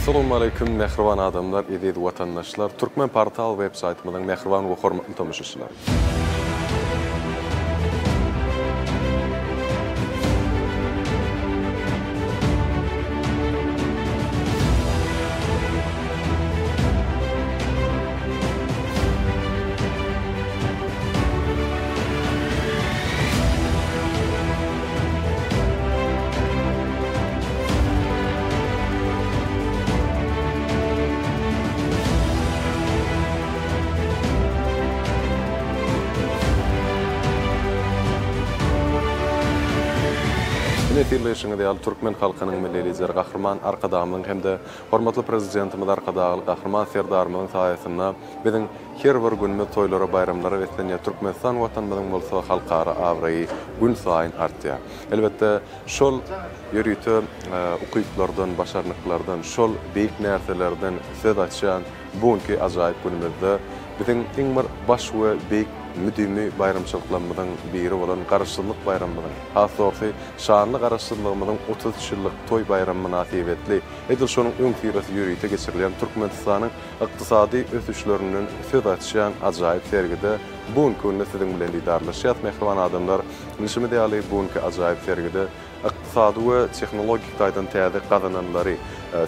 Assalamualeýkum mähriban adamlar, eziz watandaşlar, Türkmen portal web saýtymyzyň mähriban we hormatly tomaşaçylary. Ine synlaýşyňyz ýaly türkmen halkynyň Milli Lideri Gahryman Arkadagymyzyň hem-de hormatly Prezidentimiz Arkadagly Gahryman Serdarymyzyň saýasynda biziň her bir günümiz toýlara baýramlara beslenýär Türkmenistan Watanymyzyň bolsa halkara abraýy gün saýyn artýar. Elbetde şol ýörite ukyplardan, başarnyklardan, şol beýik närselerden söz açýan bu günki ajaýyp günümizde biziň iň bir baş we beýik müdimi baýramçylyklarymyzyň biri bolan Garaşsyzlyk baýramymyzyň, has dogrusy, şanly Garaşsyzlygymyzyň 33 ýyllyk toý baýramy mynasybetli, edil şonuň öňüsyrasy ýörite geçirilýän Türkmenistanyň ykdysady ösüşlerinden söz açýan ajaýyp sergide bu günki günde siziň bilen didarlaşýas, mähriban adamlar! Bilşimiz ýaly, bu günki ajaýyp sergide ykdysady we tehnologik taýdan täze gazananlary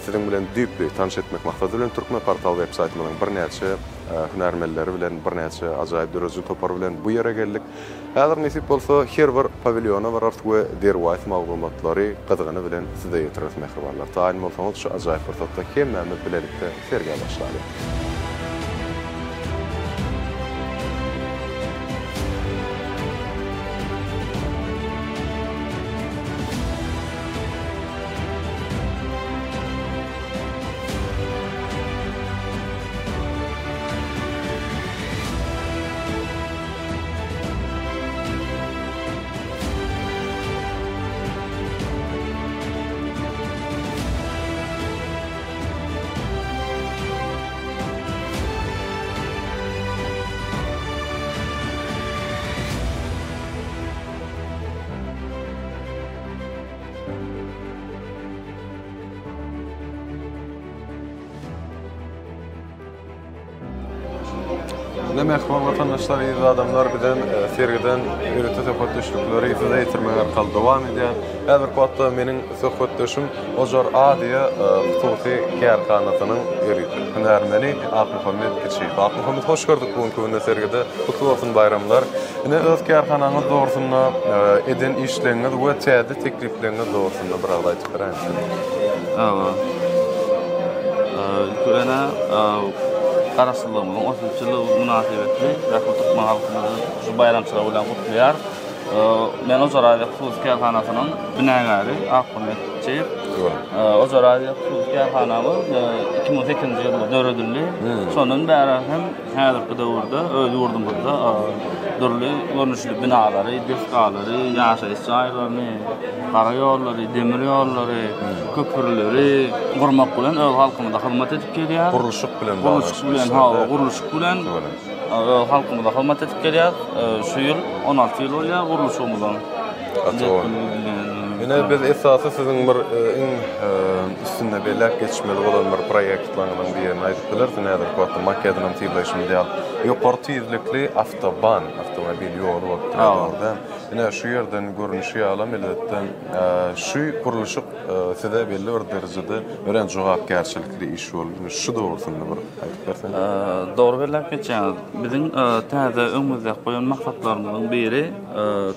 siziň bilen düýpli tanyş etmek maksady bilen Türkmenportal web saýtymyzyň birnäçe hünärmenleri bilen, birnäçe ajaýyp döredijilik topary bilen bu ýere geldik. Häzir nesip bolsa her bir pawilýona bararys we derwaýys maglumatlary gyzgyny bilen size ýetireris mähribanlar. Taýyn bolsaňyz şu ajaýyp pursatda hemmämiz bilelikde sergä başlalyň. Ine mähriban watandaşlar, eziz adamlar bizem sergiden ýörite söhbetdeşlikleri size ýetirmek arkaly dowam edýär. Häzirki wagtda meniň söhbetdeşim Ojar Aziýa hususy kärhanasynyň ýörite hünärmeni Akmuhammet Kiçiýew. Akmuhammet hoş gördük bu günki günde sergide. Gutly bolsun baýramlar. Ine öz kärhanaňyz dogrusynda eden işleriňiz we täze teklipleriňiz dogrusynda biraz aýdyp beräýseňiz. Hawa. Ilki bilen-ä Garaşsyzlygymyzyň 33 ýyllygy mynasybetli ähli türkmen halkymyzy şu baýramçylygy bilen gutlaýar. Men Ojar Aziýa hususy kärhanasynyň binagäri Akmuhammet Kiçiýew. Ojar Aziýa hususy kärhanamyz 2008-nji ýylda döredildi. Şondan bäri hem Häzirki döwürde öz ýurdumyzda dürli görnüşli binalary, desgalary, ýaşaýyş jaýlaryny, gara ýollary, demir ýollary, köprüleri gurmak bilen öz halkymyza hyzmat edip gelýär. Gurluşyk bilen Gurluşyk bilen, hawa, gurluşyk bilen öz halkymyza hyzmat edip gelýär. Şu ýyl 16 ýyl bolýar gurluşygymyzyň. Gaty gowy. Ine biz esasy siziň bir iň üstünde belläp geçmeli bolan bir proýektlaryňyzyň birini aýdyp bilersiň häzirki wagtda makedynam synlaýşymyz ýaly ýokary tizlikli awtoban, awtomobil ýoly bolup durýar dogry dälmi? Ine şu ýerden görnüşi ýalam elbetde şu gurluşyk size belli bir derejede örän jogapkärçilikli iş boldy. Ine şu dogrusynda bir aýdyp berseň. Dogry belläp geçýäňiz. Biziň täze öňümizdäki goýan maksatlarymyzyň biri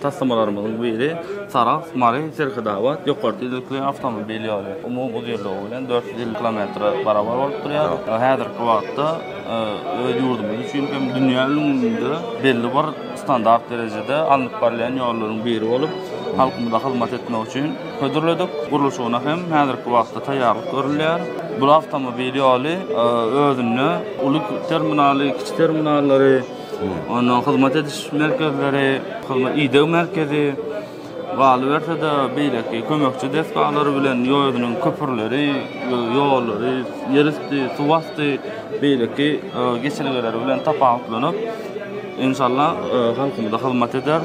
Taslamalarymyzyň biri Sarahs, Mary, Serhetabat ýokary tizlikli awtomobil ýoly. Umumy uzynlygy bilen 450 kilometre barabar bolup durýar. Häzirki wagtda öz ýurdumyz üçin hem dünýä ülňüsinde belli bir standart derejede alnyp barylýan ýollaryň biri bolup, halkymyza hyzmat etmek üçin hödürledik. Gurluşygyna hem häzirki wagtda taýýarlyk görülýär. Bu awtomobil ýoly özünde uly terminaly, kiçi terminallary, Ondan hyzmat ediş merkezleri, hyzmat ideg merkezi, galyberse-de beýleki kömekçi desgalary bilen özüniň köprüleri, ýollary, ýerüsti, suwasty beýleki e, geçelgeleri bilen tapawutlanyp, inşallah e, halkymyza hyzmat eder.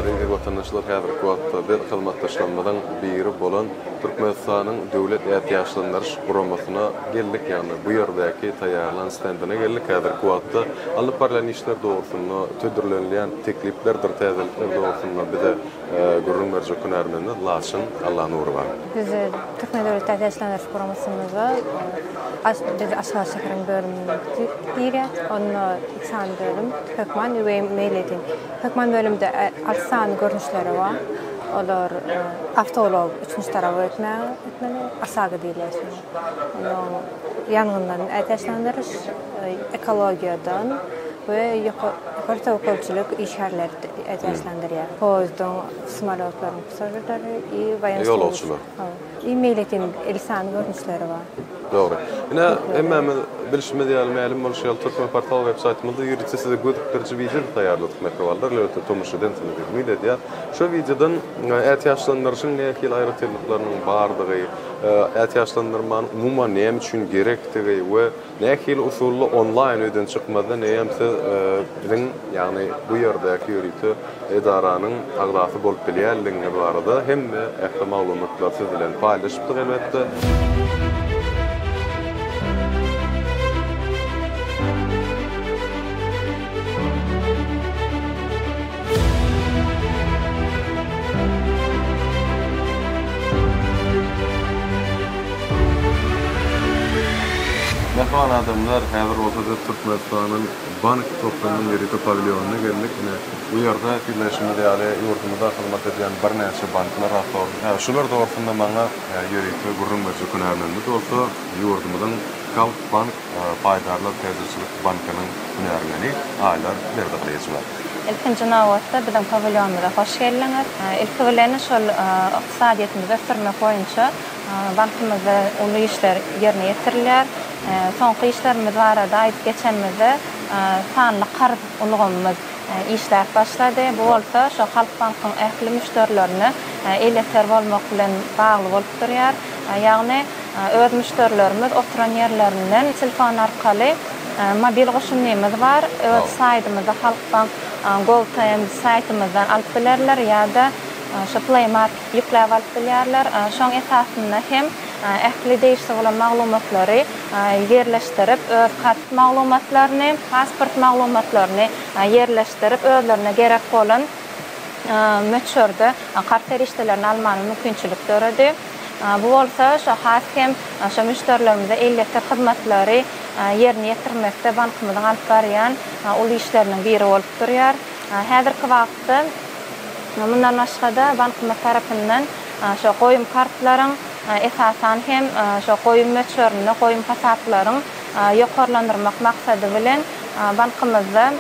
Mähribanlar, eziz watandaşlar, häzirki wagtda biz hyzmatdaşlarymyzyň biri bolan Türkmenistanyň Döwlet ätiýaçlandyryş guramasyna geldik, ýagny bu ýerdäki taýýarlan stendine geldik. Häzirki wagtda alnyp barylýan işler dogrusynda, hödürlenilýän tekliplerdir täzelikler dogrusynda bize gürrüň berjek hünärmenimiz Laçyn Allanurowa. Biz Türkmen Döwlet ätiýaçlandyryş guramasymyzda biz Aşgabat şäheriniň bölümine girýäs. Onda iki sany bölüm, hökman we meýletin. Hökman bölümde alty sany görnüşleri bar. Olar awtoulag üçünji taraba etmeli, OSAGO diýilýär şoňa. Onuň ýangyndan ätiýaçlandyryş, ekologiýadan we ýokary töwekgelçilik işgärleri ätiýaçlandyrýar. Poýezdiň, samolýotlaryň passažirleri i waýennoý Ýolagçylar. I meýletin 50 sany görnüşleri bar. Dogry. Ine, hemmämiz bilşimiz ýaly, mälim bolşy ýaly, Türkmenportal web saýtymyzda ýörite size gözükdiriji wideo taýýarladyk mähribanlar. Elbetde, tomaşa edensiňiz diýip umyt edýäs. Şo wideodan ätiýaçlandyryşyň nähili aýratynlyklarynyň bardygy, ätiýaçlandyrmanyň umuman näme üçin gerekdigi we nähili usulda onlaýn öýden çykmazdan eýýäm siz biziň, ýagny bu ýerdäki ýörite edaranyň agzasy bolup bilýänligiňiz barada hemme ähli maglumatlary siz bilen paýlaşypdyk elbetde. Mähriban adamlar, häzir bolsa biz Türkmenistanyň Bank toplumynyň ýörite pawilýonyna geldik. Ine, bu ýerde synlaýşymyz ýaly, ýurdumyza hyzmat edýän birnäçe banklar bar. Şular dogrusynda maňa ýörite gürrüň berjek hünärmenimiz bolsa, ýurdumyzyň Halkbank paýdarlar täjirçilik bankynyň hünärmeni Aýlar Berdigylyjowa. Ilkinji nobatda biziň pawilýonymyza hoş geldiňiz. Ilki bilen şol ykdysadyýetimizi ösdürmek boýunça bankymyzda uly işler ýerine ýetirilýär. Soňky işlerimiz barada aýdyp geçenimizde sanly karz ulgamymyz işläp başlady. Bu bolsa şo Halkbankyň ähli müşderilerine elýeter bolmak bilen bagly bolup durýar. Ýagny öz müşderilerimiz oturan ýerlerinden telefon arkaly mobil goşundymyz bar. Öz saýtymyzda Halkbank gov.tm saýtymyzdan alyp bilerler ýa-da şo Play Market ýükläp alyp bilýärler. Şoň esasynda hem ähli degişli bolan maglumatlary ýerleşdirip, öz kart maglumatlaryny, pasport maglumatlaryny ýerleşdirip, özlerine gerek bolan möçberde karz serişdelerini almaga mümkinçilik döredi. Bu bolsa şo has hem şo müşderilerimize elýeter hyzmatlary ýerine ýetirmekde bankymyzyň alyp barýan uly işleriniň biri bolup durýar. Häzirki wagtda mundan başga-da bankymyz tarapyndan şo goýum kartlaryň, esasan hem şo goýum möçberinde goýum hasaplaryň ýokarlandyrmak maksady bilen bankymyzda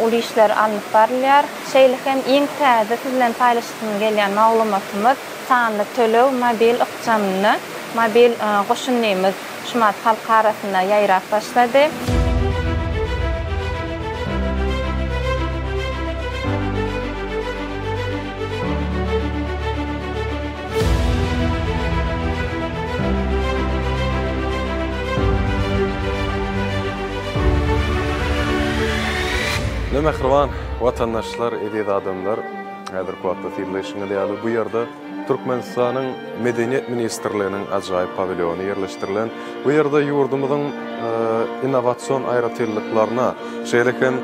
uly işler alnyp barylýar. Şeýle hem iň täze siz bilen paýlaşasym gelýän maglumatymyz sanly töleg mobil ykjamynda mobil goşundymyz şumat halk arasynda ýaýrap başlady. Ine mähriban watandaşlar, eziz adamlar, häzirki wagtda synlaýşyňyz ýaly bu ýerde Türkmenistanyň Medeniýet ministrliginiň ajaýyp pawilýony ýerleşdirilen. Bu ýerde ýurdumyzyň innowasion aýratynlyklaryna, şeýle hem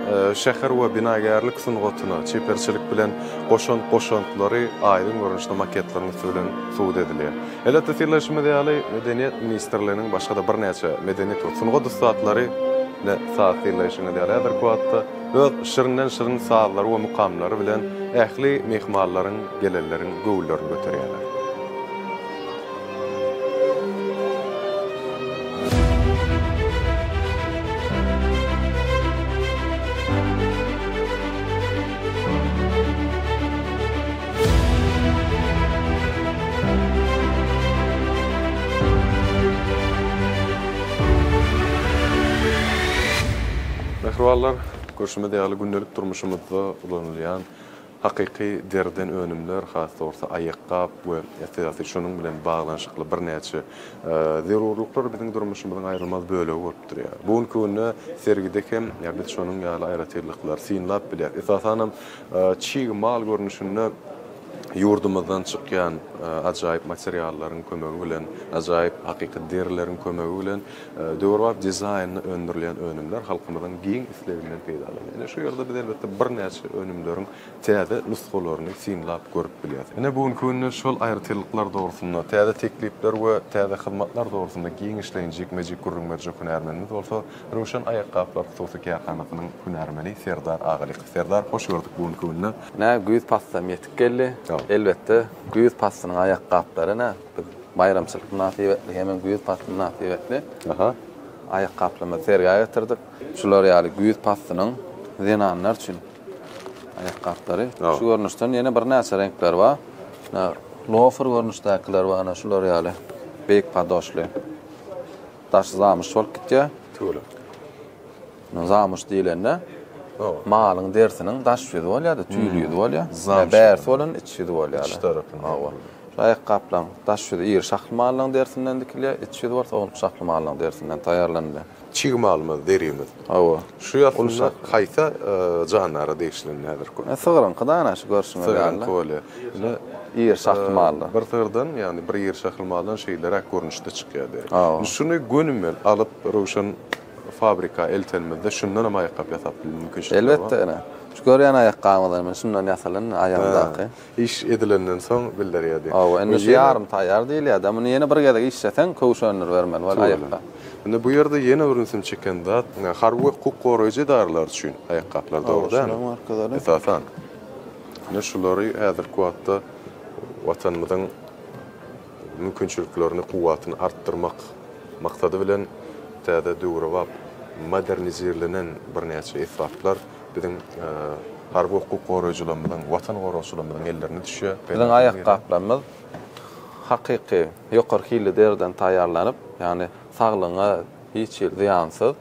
şäher we binagärlik sungatyna çeperçilik bilen goşan goşantlary aýdyň görnüşde maketleriň üsti bilen subut edilýär. Elbetde, synlaýşymyz ýaly, Medeniýet ministrliginiň başga-da birnäçe medeniýet we sungat ussatlary ine, saz synlaýşyňyz ýaly, häzirki wagtda öz şirinden-şirin sazlary we mukamlary bilen ähli myhmanlaryň, gelenleriň göwünlerini göterýärler. Mähribanlar, görşümiz ýaly, gündelik durmuşymyzda ulanylýan. Hakyky deriden önümler, has dogrusy aýakgap we esasy şonuň bilen baglanyşykly birnäçe zerurlyklar biziň durmuşymyzyň aýrylmaz bölegi bolup durýar. Bu günki günde sergide hem biz şonuň ýaly aýratynlyklary synlap bilýäris. Esasanam çig mal görnüşinde ýurdumyzdan çykýan ajaýyp materiallaryň kömegi bilen, ajaýyp hakyky derileriň kömegi bilen döwrebap dizaýnda öndürilýän önümler halkymyzyň giň isleginden peýdalanýar. Ine, şu ýerde biz elbetde birnäçe önümleriň täze nusgalaryny synlap görüp bilýäris. Ine, bu günki günde şol aýratynlyklar dogrusynda, täze teklipler we täze hyzmatlar dogrusynda giňişleýin jikme-jik gürrüň berjek hünärmenimiz bolsa Röwşen aýakgaplar hususy kärhanasynyň hünärmeni Serdar Agalykow. Serdar, hoş gördük bu günki günde. Ine, güýz paslam ýetip geldi. Elbetde, güýz paslynyň aýakgaplary ine, biz baýramçylyk mynasybetli hemem güýz pasly mynasybetli aýakgaplarymyzy sergä getirdik. Şular ýaly güýz paslynyň zenanlar üçin aýakgaplary. Şu görnüşden ýene birnäçe reňkler bar. Ine, lofer görnüşdäkiler bar, ine şular ýaly beýik podoşly. Daşy zamyş bolup gitýär. Tüweleme. Zamyş diýlende malyň derisiniň daş ýüzi bolýar-da, tüýli ýüzi bolýar. Bärsi bolan iç ýüzi bolýar. Iç tarapy. Hawa. Şu aýakgaplaryň daş ýüzi iri şahly mallaryň derisinden dikilýär, iç ýüzi bolsa ownuk şahly mallaryň derisinden taýýarlanylýar. Çig malymyz, derimiz. Hawa. Şu aslynda haýsy jandara degişli indi häzirki wagt? Sygryňky-da ana şu görşüňiz ýaly. Sygryňky bolýar. Ine, Iri şahly malda. Bir sygyrdan, ýagny bir iri şahly maldan şeýleräk görnüşde çykýar deri. Hawa. Indi şuny gönümel alyp, Röwşen fabrika eltenimizde şundanam aýakgap ýasap bilme mümkinçilikler bar. Elbetde, ine. Şu görýän aýakgabyňyz hem şundan ýasalan, aýagymdaky. Iş edilenden soň bildirýärdi. Hawa, indi şu ýarym taýýar diýilýär-de, muny ýene bir gezek işleseň, köwüş öndüribermeli bol aýakgap. Indi bu ýerde ýene bir ünsümi çeken zat, harby we hukuk goraýjy edaralar üçin aýakgaplar, dogry dälmi? Esasan, ine şulary häzirki wagtda Watanymyzyň mümkinçiliklerini, kuwwatyny artdyrmak maksady bilen täze döwrebap modernizirlenen birnäçe esbaplar biziň harby hukuk goraýjylarymyzyň, Watan goragçylarymyzyň ellerine düşýär. Biziň aýakgaplarymyz hakyky ýokary hilli deriden taýýarlanyp, ýagny saglygyňa hiç hili zyýansyz,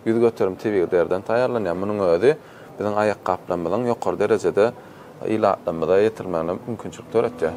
100% tebigy deriden taýýarlanýar. Munuň özi biziň aýakgaplarymyzyň ýokary derejede ilatlarymyza ýetirmegine mümkinçilik döretýär.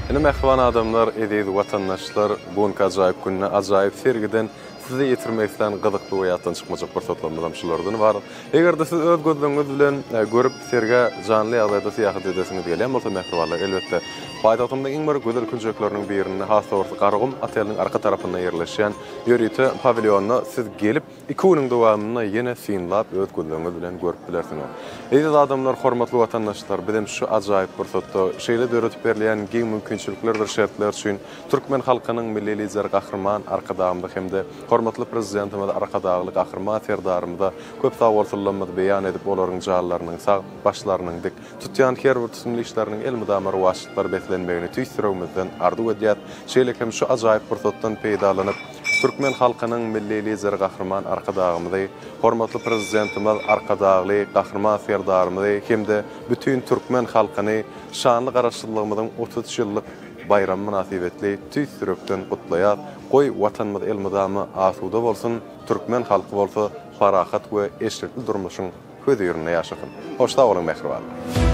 Ine mähriban adamlar, eziz watandaşlar, bu günki ajaýyp günde ajaýyp sergiden Size ýetirmek islän gyzykly we ýatdan çykmajak pursatlarymyzam şulardan ybarat. Eger-de siz öz gözleriňiz bilen görüp, sergä janly ýagdaýda syýahat edesiňiz gelýän bolsa, mähribanlar, elbetde, paýtagtymyzyň iň bir gözel künjekleriniň birinde, has dogrusy, Garagum oteliniň arka tarapynda ýerleşýän ýörite pawilýonda siz gelip, iki günüň dowamynda ýene synlap, öz gözleriňiz bilen görüp bilersiňiz. Eziz adamlar, hormatly watandaşlar, bizem şu ajaýyp pursatda şeýle döredip berilýän giň mümkinçiliklerdir şertler üçin Türkmen halkynyň Milli Lideri Gahryman Arkadagymyza hem-de hormatly Prezidentimiz Arkadagly Gahryman Serdarymyza köp sagbolsunlarymyzy beýan edip, olaryň janlarynyň sag, başlarynyň dik, tutýan her bir tutumly işleriniň elmydama rowaçlyklara beslenmegini tüýs ýüregimizden arzuw edýäs. Şeýle hem şu ajaýyp pursatdan peýdalanyp, türkmen halkynyň Milli Lideri Gahryman Arkadagymyzy, hormatly Prezidentimiz Arkadagly Gahryman Serdarymyzy hem-de bütin türkmen halkyny şanly Garaşsyzlygymyzyň 33 ýyllyk Baýramy mynasybetli tüýs ýürekden gutlaýas. Goý, Watanymyz elmydama asuda bolsun, türkmen halky bolsa parahat we eşretli durmuşyň hözirinde ýaşasyn. Hoş sag boluň mähribanlar!